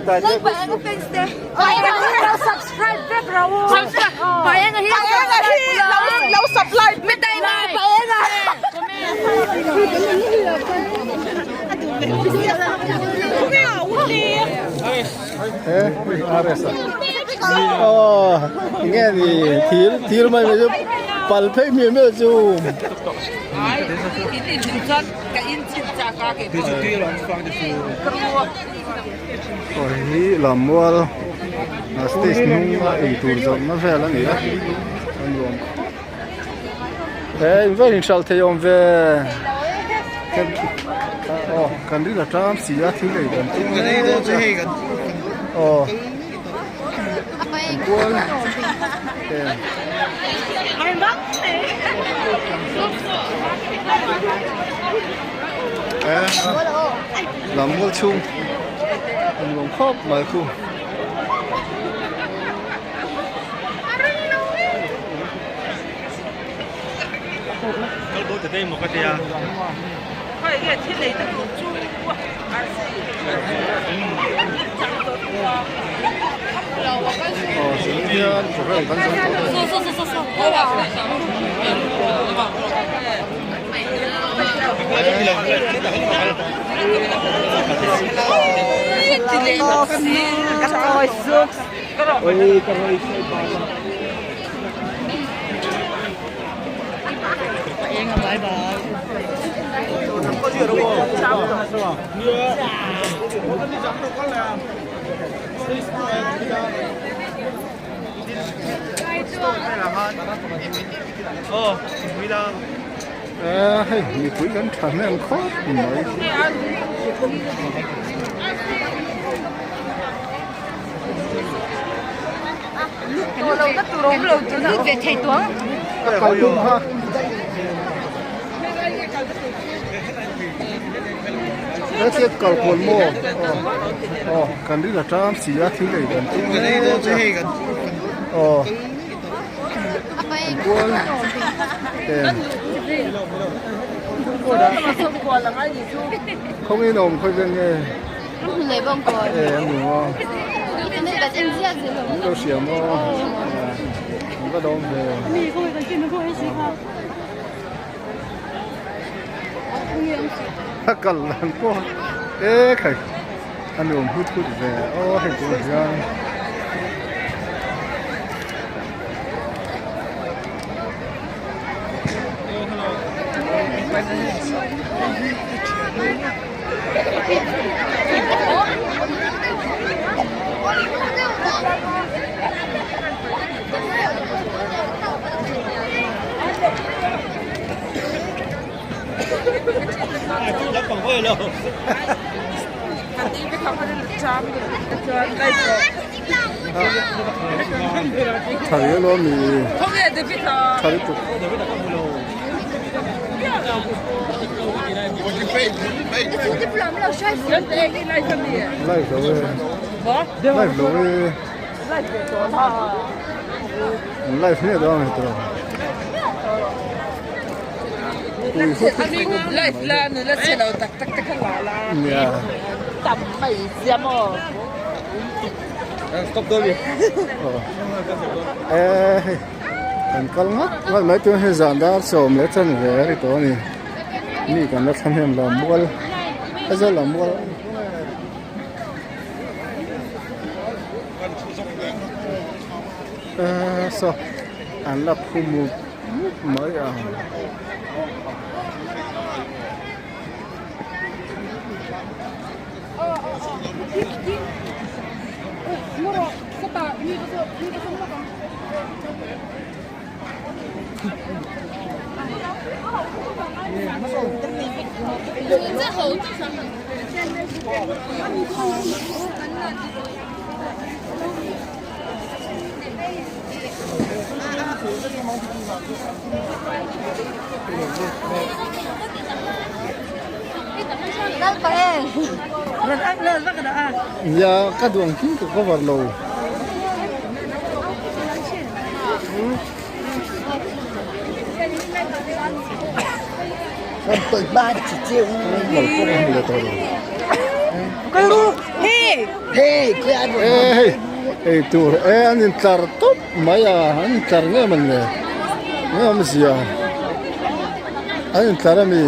Lalpaenga fans te lo subscribe vek ro u. Paenga hi Paenga hi lo lo supply mi taima Paenga. Aw enge ni thir thir mai mai chu pal phei miah miah chu. Aw hi lammual a stage hnung a eitur zawrhna vel a ni a a nuam khawp he in vel inhralh thei awm ve aw kan rin a ṭam si a thil ei kan tum mek a aw an kual em. Lam mual chhung a nuam khawp mai khu. Aw hian program kan zawng tawh Ehh hei mipui kan tha hnem khawp mai. A kal dum kha. He chiat kal kual maw aw aw kan rin a ṭam si a thil ei kan tum mek a aw an kual em khawnge in awm khawi vel nge e an ni maw an lo hria maw an va dawm ve. A kal dan pawh e khai a nuam hut hut ve aw hei tur hian. Thari alo mi thari tuk live lo e live lo e live hmiah dawn a ni tawh Live la nula chhe lo tak tak te kha la la tam mai sia maw. Stop dawn mi. Eh hei kan kal ngawt ngawt mai tun hei zan dar sawm leh chan ve a ri tawh a ni. Mi kan la thla hnem lammual Aizawl lammual. Eh saw an la phu mup mup mai ang. Nia ka duh ang khi ka cover lo. E hei ei tur e an intlar tawp mai a an intlar nge mawn le nge awmzia an intlar ami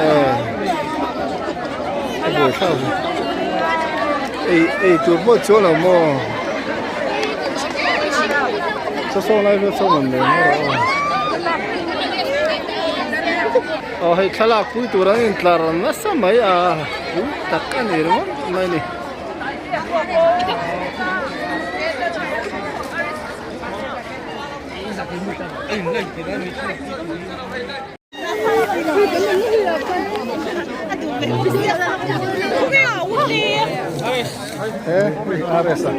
e a buai thlak ve ei ei tur pawh chuan lo maw saw saw lai vel sawn awm leh mai rawh aw. Aw hei thlalak pui tur an intlar nasa mai a pui tak a ni ringawt mai a ni. He hei RS a.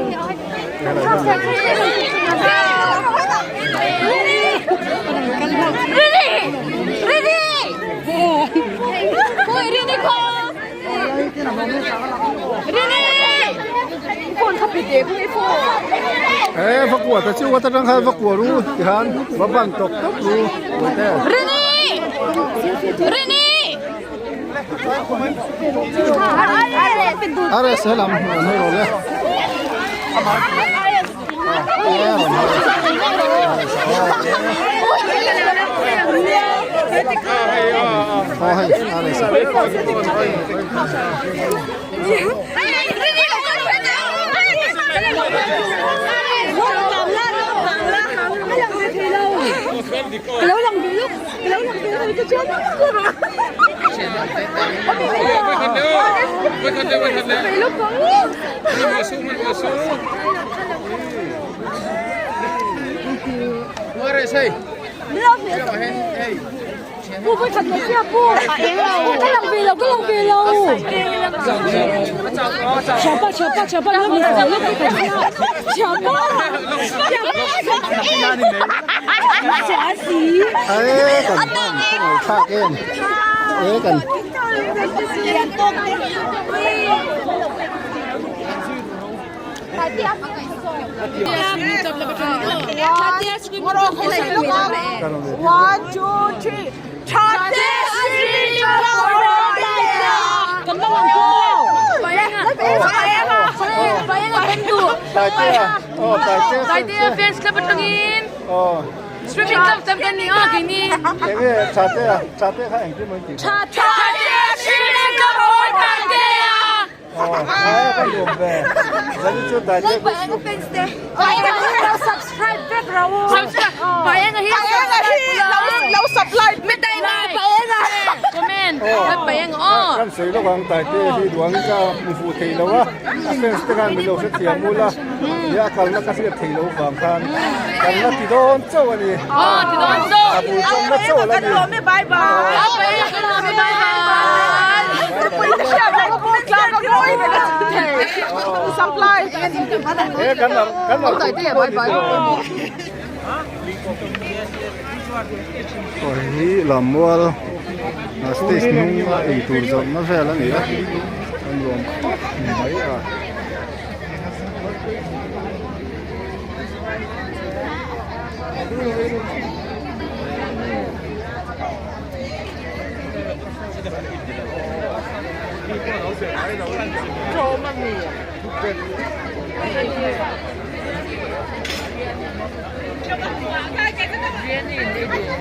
He va kuah ta chu ta tang khan va kuah ru tikhan va ban tawk tawk ru bawihte. RS helam an hmu lo le. Ê kan ban khawngaih thlak em ê kan Taitea fans club atangin streaming club tam kan ni a keini. Enge Thatea Thatea kha engkim an tih kha. Thatea streaming club or Taitea. Kan sawi lawk ang Taite hi duang ka hmu fuh thei lo a, a fans te khan min lo hrethiam ul a, nia a kalna ka hriat thei lo vang khan kan la ti dawn chauh a ni, a bul chawmna chauh a la ni. He kan kan Hi Lammual stage hnung a eitur zawrhna vel a ni a an nuam khawp mai a.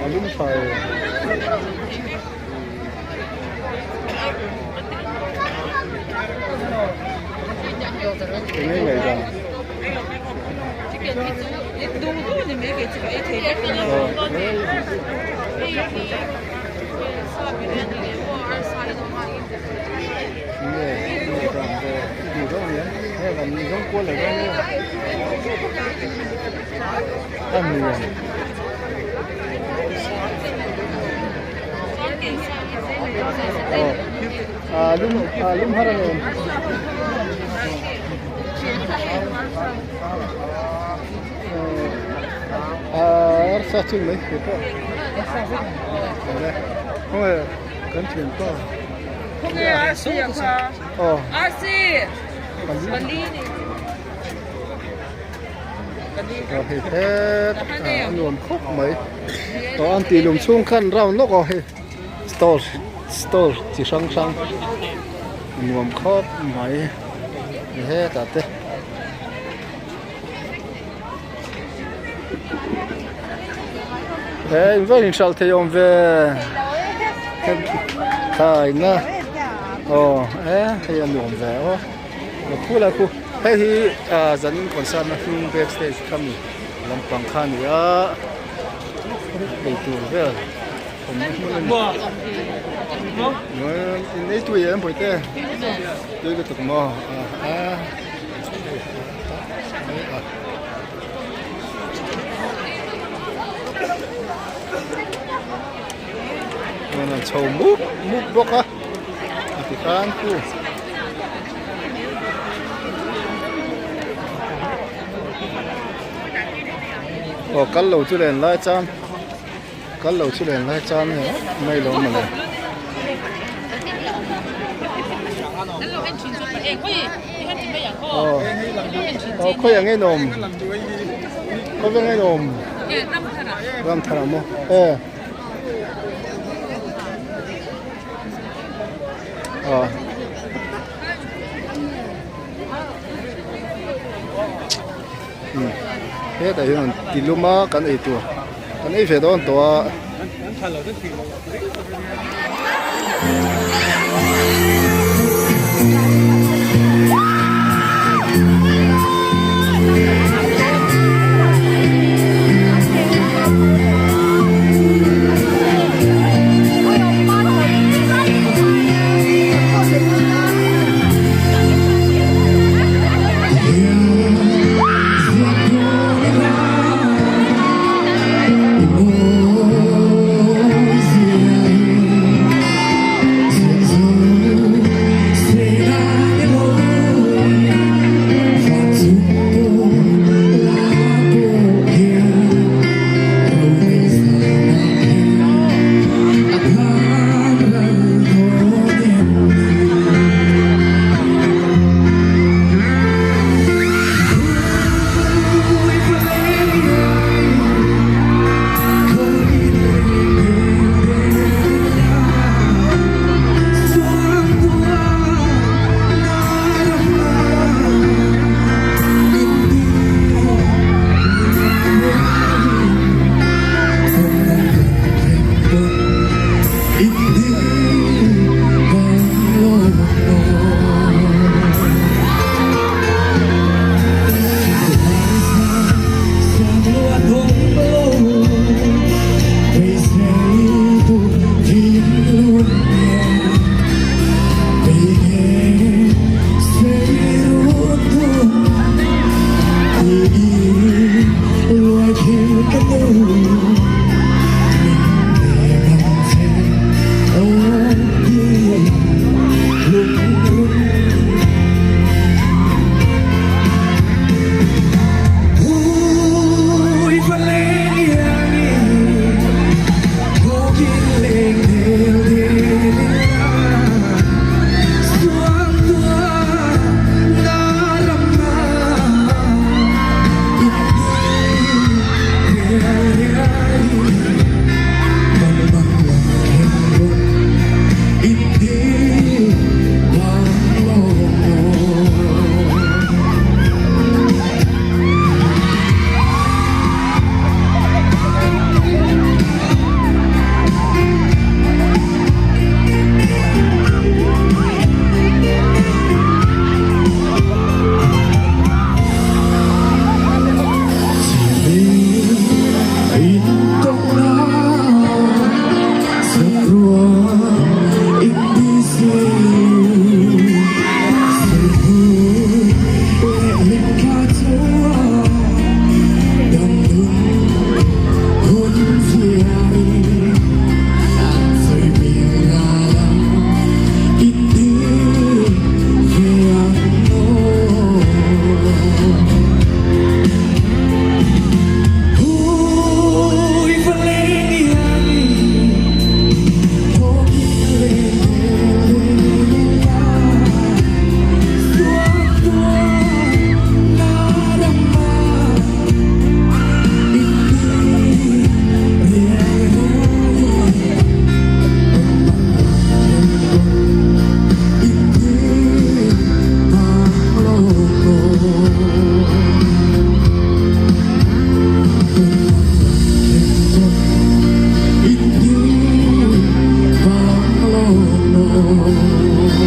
A lum tha e. Eng nge ngaih dan? Arsa chu mai thei pawh khawnge kan thian pa Khawnge arsi a kha arsi pali ni aw hei het a nuam khawp mai aw an tih lum chhung khan round lawk aw hei stall stall chi hrang hrang. Nuam khawp mai hetah te. He in va inhralh thei awm ve thlaina aw e hei a nuam ve aw a khu lai khu hei hi ah zanin concert na hnung back stage kha mi lampang kha a ni a eitur vel awm na hmun a ni in ei tui em pawite tui lutuk maw a. Chuan an chho mup mup bawk a a ti khan khu aw kal lo chu len lai chang kal lo chu len lai chang nge mai lo mawle. Aw aw khawi ang enawm khawi ang enawm ram thar ang maw e aw um hetah hian an ti lum a kan ei tur kan ei ve dawn tawh a.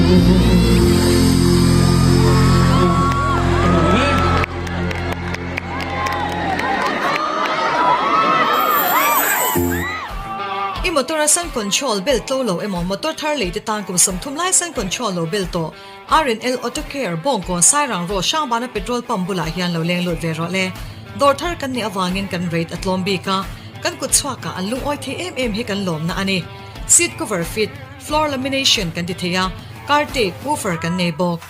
I motor a sun control bel tlo lo emaw motor thar lei te tan kum 30 lai sun control lo bel tawh. RNL Auto Care Bawngkawn Sairang Road Hrangbana Petrol Pump bulah hian lo leng lut ve rawh le. Dawr thar kan nih avangin kan rate a tlawm bik a, kan kut chhuakah an lungawi thei em em hi kan lawmna a ni. Seat cover fit, floor lamination kan ti thei a, car tape, woofer kan nei bawk.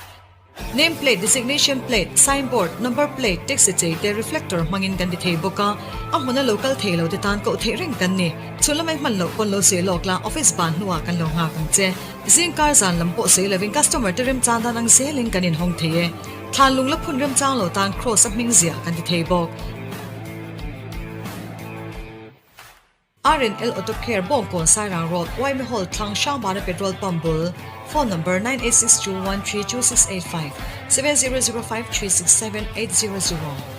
Name plate, designation plate, sign board, number plate, taxi chei te reflector hmangin kan ti thei bawk a, a hmuna lo kal thei lo te tan koh theih reng kan ni. Chhun lamai hman loh pawn lo zeh lawk la, office ban hnuah kan lo nghak ang che. Zingkar zan lam pawh sawi lovin customer te remchang dan ang zelin kan inhawng thei e. Thlan lung la phun remchang lo tan Kross a hming ziah kan ti thei bawk. RNL Auto Care Bawngkawn Sairang Road Waimi Hall thlang Hrangbana Petrol Pump bul Phone Number 9862132685 7005367800.